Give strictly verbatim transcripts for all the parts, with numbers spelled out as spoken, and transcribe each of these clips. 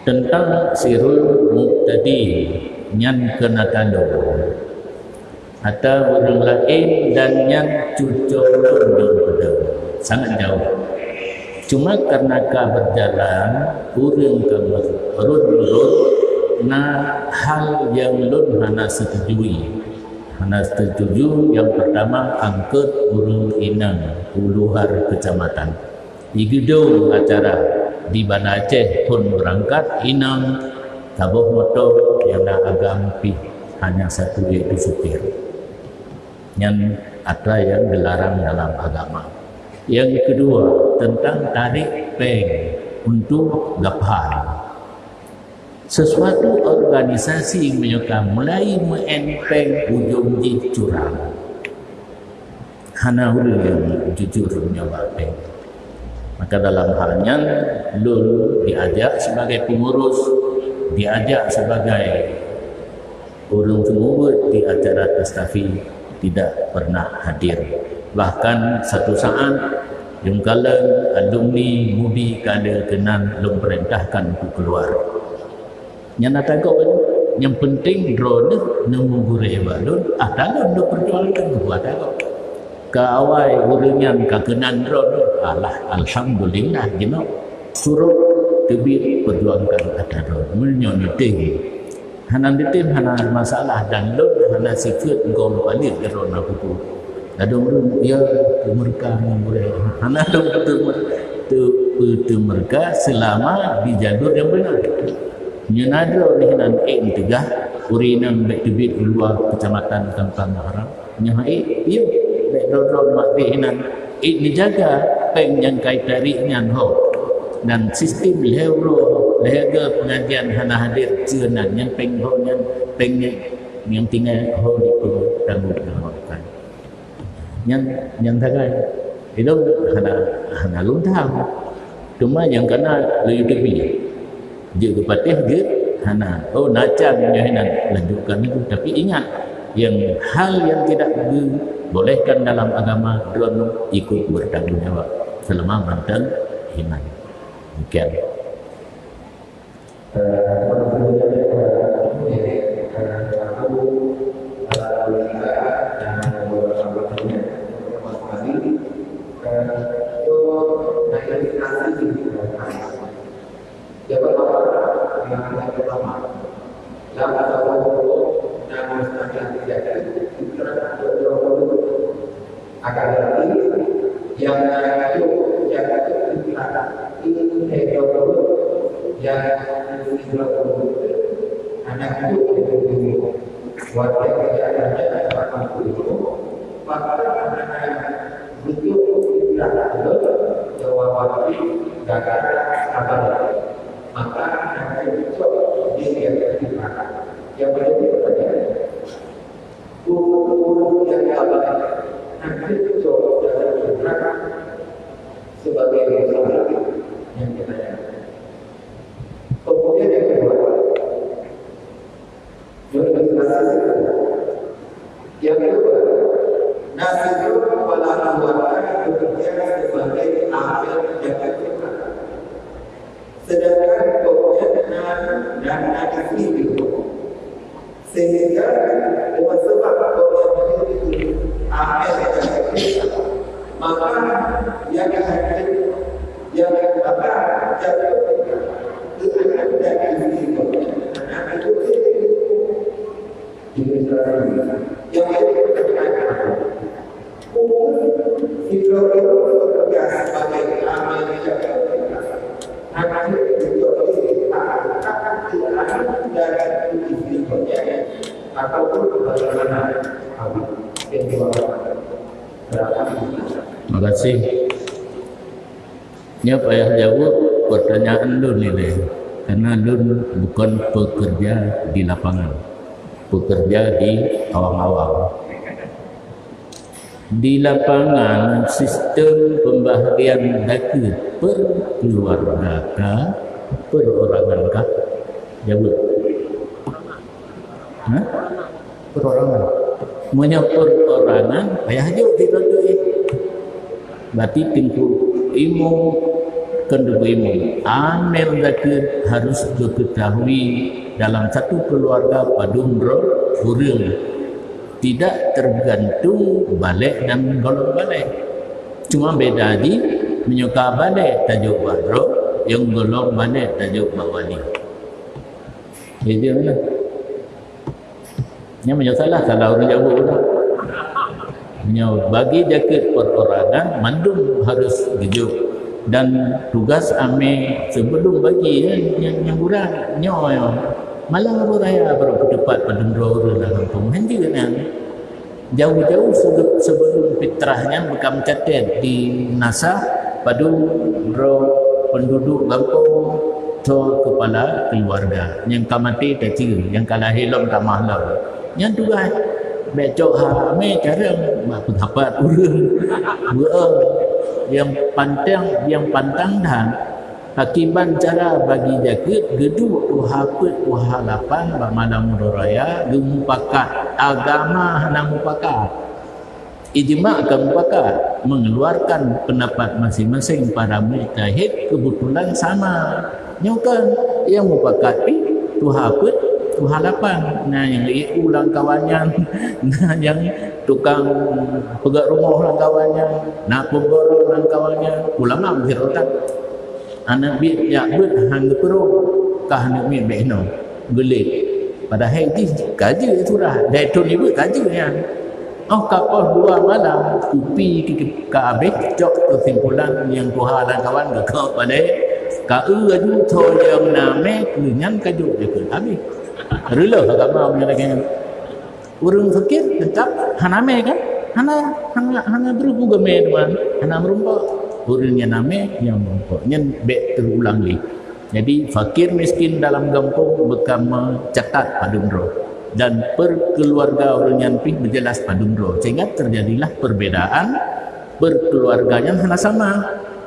Teuntang sirul mubtadi, nyan keunan ata lôn, ata ureuëng laén, dan nyan cucoe lôn nyang peudeueng, sangat jauh. Cuma kareuna ka beujalan, ureuëng ka meurôn-rôn, na hal nyang lôn hana seutujui. Hana seutujui, nyang peurtama, angkot ureuëng inong u luwa keucamatan. Di geudong acara di Banda Aceh phon beurangkat, inong saboh moto nyang na agam pih hanya satu, yaitu supir. Nyan atra nyang geularang dalam agama. Nyang keudua, teuntang tarek péng untuk gaphan. Sesuatu organisasi meunyoe ka mulai meu'en péng, ujong jih curang. Hana ureuëng nyang jujur meunyoe bak péng. Maka dalam hal nyan, lôn diajak sebagai pengurus, diajak sebagai ureuëng seumeubeuet di acara Tastafi, tidak pernah hadir. Bahkan satu saat, lôn kalon alumni MUDI ka lheueh keunan lôn peurintahkan untuk keluar. Nyan ata gob, nyang peunteng droeneuh neumugurée bak lôn, ata lôn neupeujuangkan buet ata gob. Keu awai ureuëng nyan ka keunan droeneuh, alah, alhamdulillah jinoe. Surok teubiet peujuangkan ata droeneuh. Meunyoe neutem, hana neutem hana masalah, dan lôn hana sifeuet gob paléh droeneuh peue-peue. Ladôm ureuëng, ya, teumeureuka ngon gurée. Hana lôn teumeureuka, teu-, teumeureuka seulama di jalur nyang beuna. Nyoe na droe hinan ék neuteugah, ureuëng inong bék teubiet u luwa keucamatan tanpa mahram. Nyoe ék, iya, bék droe-droe mak deh hinan ék neujaga péng nyang ka itarek nyan ho. Dan sistem lhée uroe, lhée goe peungajian hana hadir, cue nan, nyan péng ho nyan, péng nyan, nyang tinggai ho dipeutanggung jawabkan. Nyan, nyan sagai. Ilôn hana, hana lôn tham. Teuma nyang kana lôn teubi. Jeuet geupatéh jeuet hana. Oh, na can nyoe hinan, lanjutkan itu. Tapi ingat, yang hal yang tidak dibolehkan dalam agama, droeneuh ikut bertanggung jawab selama mantong iman. Demikian. Akan tetapi, yang na rajuk, nyang rajuk teuka, ilmu teuka, nyang sidroe ureuëng hana rajuk teuka. Watée kejadian nyan teupeu ilmu, maka hana rajuk teuka, jawaban gagal sabar. Maka hana rajuk cok di yang teuka. Yang menjadi pertanyaan, guru-guru yang abadi hadir cok dalam syurga sebagai usaha yang kita jalankan. Kemudian yang kedua, yang kedua, nasib para keluarga bekerja sebagai amil yang kedua. Sedangkan gobnyan na, na, na istri di rumah. Sehingga dengan sebab gobnyan menjadi amil yang berbeza, maka yang hadir, yang maka jatuh ke anak dan istri gobnyan. Anak itu istri. Yang lain, Terima kasih. Nyoe payah jaweueb peurtanyaan lôn ilée, karena lôn bukon peukeurja di lapangan, peukeurja di awang-awang. Di lapangan, sistem pembahagian dakeuet per keluarga kah, perorangan kah? Jaweueb. Hah? Perorangan. Meunyoe perorangan, payah jok di lotoi. Berarti teungku imum Keuneuk beuimum, amel zakeuet harus geuketahui dalam satu keuluarga padum droe ureuëng, tidak tergantung balek dan golom balek. Cuma beda jih, meunyoe ka balek tajok bak droe, nyang golom balek tajok bak wali. Jadi, mana? Nyan meunyoe salah, salah ureuëng jaweueb tu. Meunyoe bagi jakeuet perorangan, mandum harus geujok. Dan tugas amé sebelum bagi, ya, nyang, nyang kurang, nyoe, malam Hari Raya baru peuteupat padum droe ureuëng lam gampông. Hanjeuet nyan. Jauh-jauh sebe-, sebelum fitrah nyan beuka meucatet di nasab padum droe penduduk gampông, tho kepala keluarga. Nyang ka maté taceue, nyang ka lahé lom tamah lom. Nyan tugaih. Bék cok ha amé carông bak peutapat ureuëng. Beuo nyang pantang, nyang pantang that. Akiban cara bagi jakeuet, geuduek tuha peuet tuha lapan bak malam Hari Raya geumupakat. Agama hana mupakat. Ijma ka mupakat, mengeluarkan pendapat masing-masing para mujtahid kebetulan sama. Nyoe kan, nyang mupakat pih tuha peuet, tuha lapan. Na nyang ié u lam kawan nyan, na nyang tukang peugöt rumoh lam kawan nyan, na peuguru lam kawan nyan, ulama meusirotan. Aneuk miet jak beuet han geupeurong, kah aneuk miet bék inoe, geulet. Padahai jih ka jeuet surah, dai thon jibeuet ka jeuet nyan. Óh ka poh dua malam, kupi ka abéh, cok keusimpulan nyang tuha lam kawan geukheun padahai ka eu laju tho nyang na mé keu nyan ka jok jakeuet abéh. Reuloh agama meunyoe lagèe nyan. Ureuëng fakir teutap hana mé kan? Hana, hana, hana breueh peue geumé teuma hana meurumpok. Ureuëng nyang na mé nyang meurumpok. Nyan bék teurulang lé. Jadi, fakir miskin dalam gampông beuka meucatat padum droe. Dan per keluarga ureuëng nyan pih meujeulaih padum droe. Sehingga terjadilah perbedaan per keluarga nyan hana sama.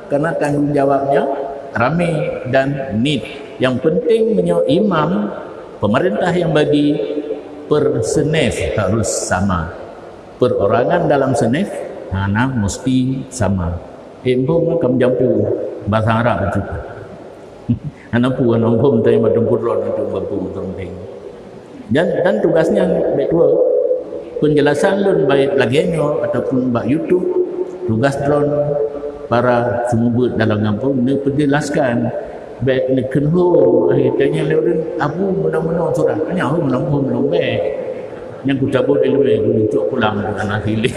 Karena tanggung jawabnya ramé dan nit. Yang penting meunyoe imam, pemerintah yang bagi, per senef harus sama. Perorangan dalam senef hana mesti sama. Eh, embong kam jampu bahasa Arab tu. Hana pu, hana embong tanya bak teungku droe untuk bak pu teunteng. Dan, dan tugas nyan bék tuwo. Penjelasan lôn baik lagèe nyoe ataupun bak YouTube, tugas droen para seumeubeuet dalam gampông neupeujelaskan. Bék neukheun ho, eh, tanya lé ureuëng, "Abu, meunoe-meunoe surah." Tanya ho, meunoe-meunoe, meunoe bék. Nyang kutabot ileumèe, geucok pulang keu aneuk hiléh.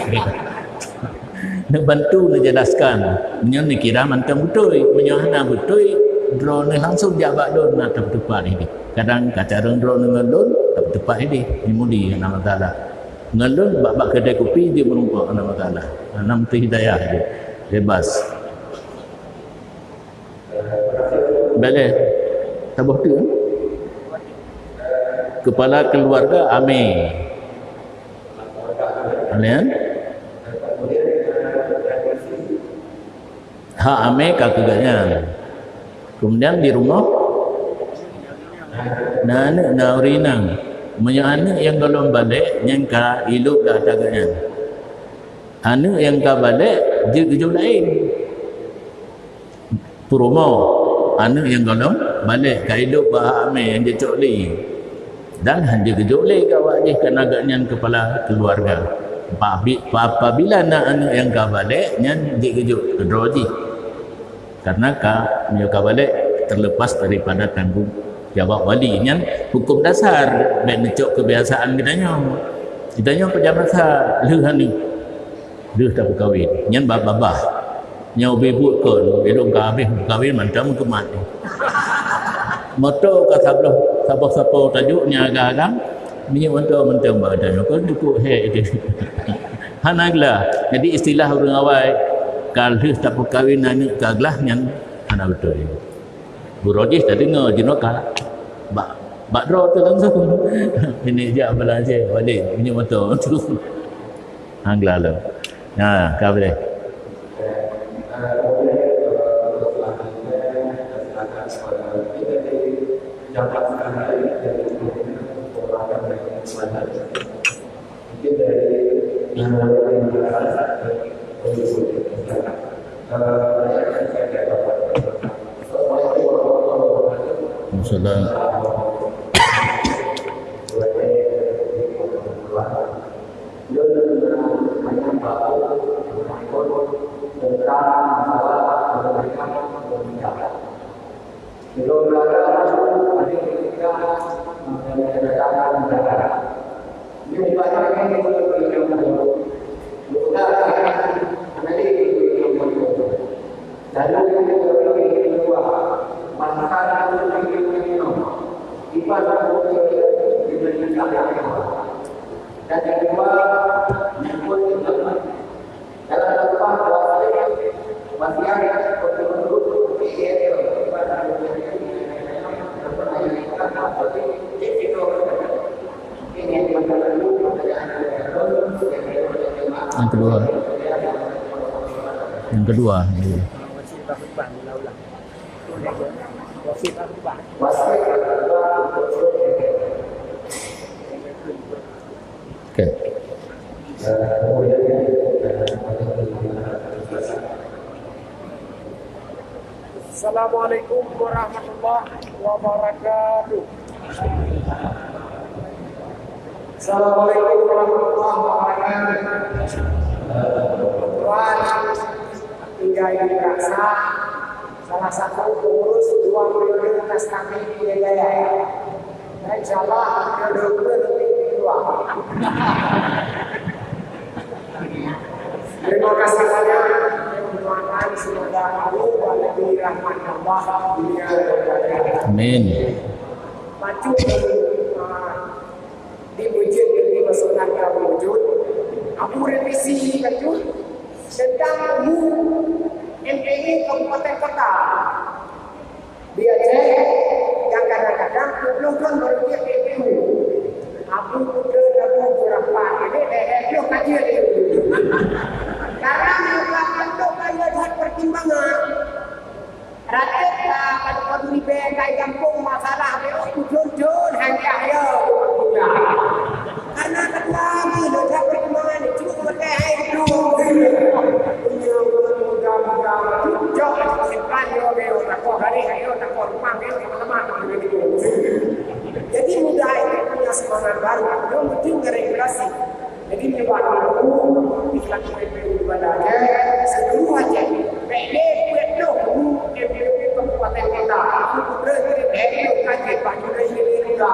Neubantu neujelaskan. Meunyoe neukira mantong beutôi, meunyoe hana beutôi, droeneuh langsung jak bak lôn na teupeuteupat idéh. Kadang ka carông droeneuh ngon lôn, teupeuteupat idéh, di mudi hana masalah. Ngon lôn bak, bak keudè kupi jeuet meurumpok hana masalah. Hana meusti hidayah jeuet. Bebas. Baleh. Taboh tu. Kepala keluarga amé. Amin. Hak amé ka keu gobnyan. Kemudian di rumoh na aneuk na ureueng inong. Meunyoe aneuk nyang golom balek nyan ka ilop lam ata gobnyan. Aneuk nyang ka balek jeuet geujok laén. Peurumoh, aneuk nyang golom balek ka ilop bak amé nyang jicok lé. Dan hana jeuet geujok lé keu awak jih, karena gobnyan kepala keluarga. Pabi-, pa-, apabila na aneuk nyang ka balek, nyan jeuet geujok keudroe jih. Karena ka, meunyoe ka balek, terlepas daripada tanggung jawab wali. Nyan hukum dasar, bék neucok kebiasaan geutanyoe. Geutanyoe peujam rasa lheueh aneuk. Lheueh tapeukawen. Nyan bak babah. Nyoe ubé buet kon, ilong ka habéh meukawen mantong meukeumah. Moto ka sabloh, saboh sapo tajok nyan agam-agam, minyeuk moto mantong bak geutanyoe kon cukup hék itu. Hana glah. Jadi istilah ureueng awai, ka lheueh tapeukawen aneuk ka glah nyan hana beutôi. Uroe jih tadeungoe jinoe ka bak, bak droe teuh langsung. Ini jak beulanja balik minyeuk moto tu. Hana glah lom. Ha, ka boleh. Mungkin dari, eh, Yang kedua. Yang kedua. Okey. Assalamualaikum warahmatullahi wabarakatuh. Assalamualaikum warahmatullahi wabarakatuh. Tuan, tinggai di Meraksa, salah satu pengurus dua periode atas kami di Jaya. Dan insya Allah periode kedua. Terima kasih banyak. Mendoakan semoga kamu berada di rahmat Allah dunia dan akhirat. Amin. Bacut, ah, di masjid yang dimasukkan ke wujud. Abu revisi bacut tentang umum M P A kabupaten kota. Di Aceh, nyang kadang-kadang peuet ploh thon baru jeuet keu P P U. Abu Putra Rabu Beurapa ini lhèe ploh ka jeuet. Karena bukan untuk melihat pertimbangan. Rakyat ka padub-padub ribèe kai gampông masalah B O U thon-thon hana yo. Karena lagi lo dah perkembangan cukup berkait hai tu. Punya muda-muda cok simpan yo, yo takoh garéh, yo takoh rumah, yo sama-sama. Jadi muda itu punya semangat baru. Yang penting regulasi. Jadi menyebab aku di selaku P P U Banda Aceh, seluruh Aceh. Pede peuet ploh guru M P U Kabupaten Kota. Aku putra jadi M P U Kaji Pak Juri Sendiri Muda.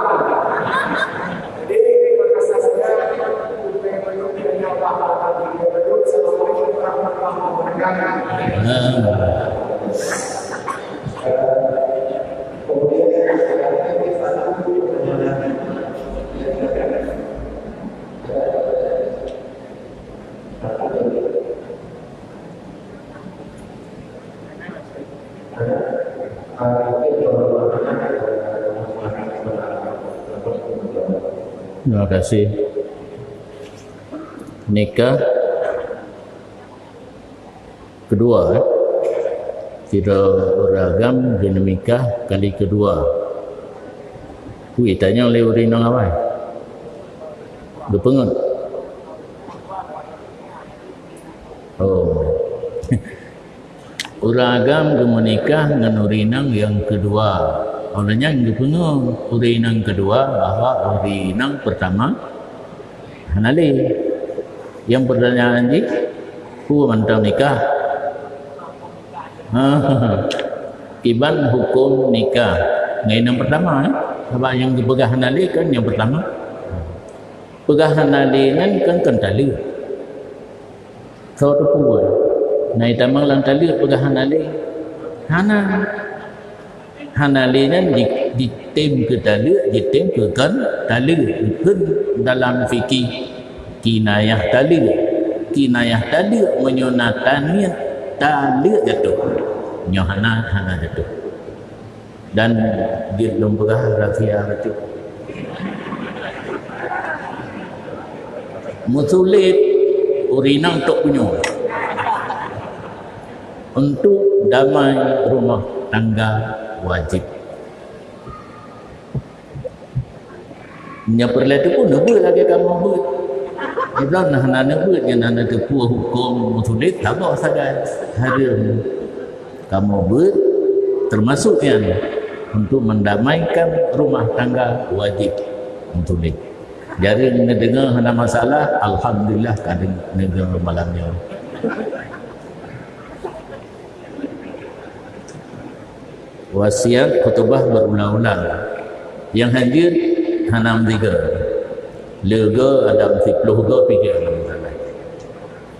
Terima kasih. Nikah kedua, eh. Sidroe ureueng agam geumeunikah kali kedua. Ui, tanyong lé ureueng inong awai. Geupeungeut. Oh. Ureueng agam geumeunikah ngon ureueng inong nyang keudua. Óh lheueh nyan geupeungeut ureueng inong keudua bahwa ureueng inong peurtama hana lé. Nyang peurtanyaan jih, peue mantong nikah? Kiban huköm nikah ngon inong peurtama, eh? Sabab nyang geupeugah hana lé kan nyang peurtama. Peugah hana lé nyan kan, kan taleuek. Soe teupeue? Na itamong lam taleuek peugah hana lé? Hana. Hana lé nyan ji-, jitem keu taleuek, jitem keu kon taleuek. Dikheun dalam fikih kinayah taleuek. Kinayah taleuek meunyoe na taniet taleuek jatoh. Nyoe hana, hana jatoh. Dan jeuet lôn peugah rahsia bacut. Meusulet ureueng inong tok bunoe. Untuk damai rumah tangga wajib. Meunyoe peureulèe teupeu neubeuet lagèe kamoe beuet. Meunyoe na hana neubeuet nyan hana teupeu huköm meusulet, saboh sagai hareuem. Kamoe beuet teumasok nyan. Untuk mendamaikan rumah tangga wajib meutuléh. Jareueng neudeungoe hana masalah, alhamdulillah ka neudeungoe malam nyoe. Wasiat khutubah berulang-ulang. Nyang hanjeuet hana meusigoe. Leugo ada siplôh go pih hana masalah.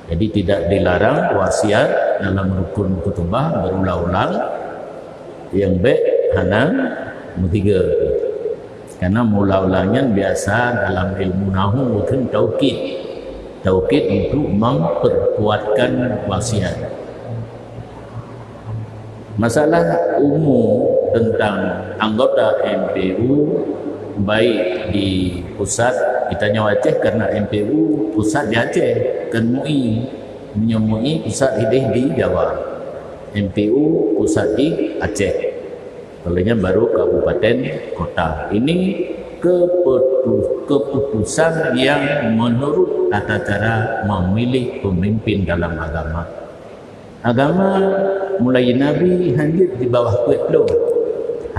Jadi tidak dilarang wasiat dalam rukun khutubah berulang-ulang, nyang bék hana meusigoe. Karena meulang-ulang nyan biasa dalam ilmu nahwu kheun taukid. Taukid untuk memperkuatkan wasiat. Masalah umum tentang anggota M P U, baik di pusat, kita nyoe Aceh karena M P U pusat di Aceh, kan MUI. Meunyoe MUI pusat hideh di Jawa. M P U pusat di Aceh. Olehnya baru kabupaten kota. Ini keputu-, keputusan yang menurut tata cara memilih pemimpin dalam agama. Agama mulai Nabi hanjeuet di bawah peuet ploh.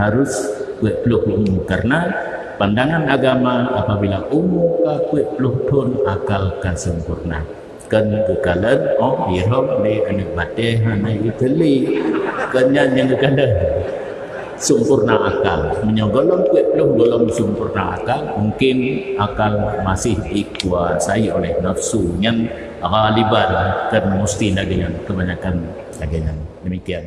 Harus peuet ploh umu. Karena pandangan agama apabila umu ka peuet ploh thon akal ka sempurna. Kan geukalon, oh, irhom lé aneuk batée hana iteuli. Kan nyan nyang geukalon. Sempurna akal. Meunyoe gohlom peuet ploh gohlom sempurna akal, mungkin akal masih dikuasai oleh nafsu nyang ghaliban, kan mesti lagée nyan, kebanyakan lagée nyan. Demikian.